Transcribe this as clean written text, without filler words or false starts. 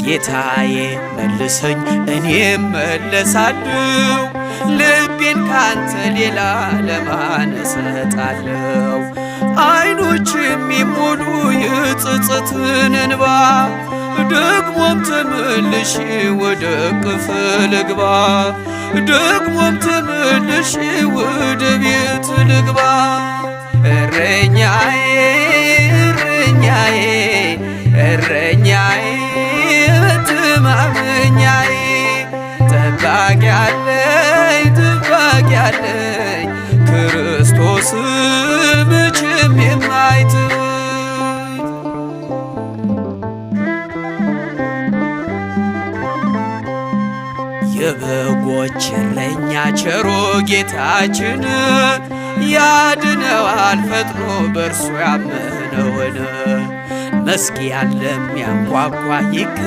ጌታዬ መልሰኝ እኔም መለሳለሁ፣ ልቤን ካንተ ሌላ ለማን እሰጣለሁ? አይኖች የሚሞሉ የጸጸትን እንባ፣ ደግሞም ተመልሼ ወደ እቅፍ ልግባ፣ ደግሞም ተመልሼ ወደ ቤት ልግባ። እረኛዬ፣ እረኛዬ፣ እረኛዬ፣ መተማመኛዬ፣ ጠባቂ አለኝ፣ ጠባቂ አለኝ፣ ክርስቶስ መቼም የማይተወኝ። የበጎች እረኛ ቸሩ ጌታችን ያድነዋል ፈጥኖ በእርሱ ያመነውን። መዝጊያን ለሚያንኳኳ ይከ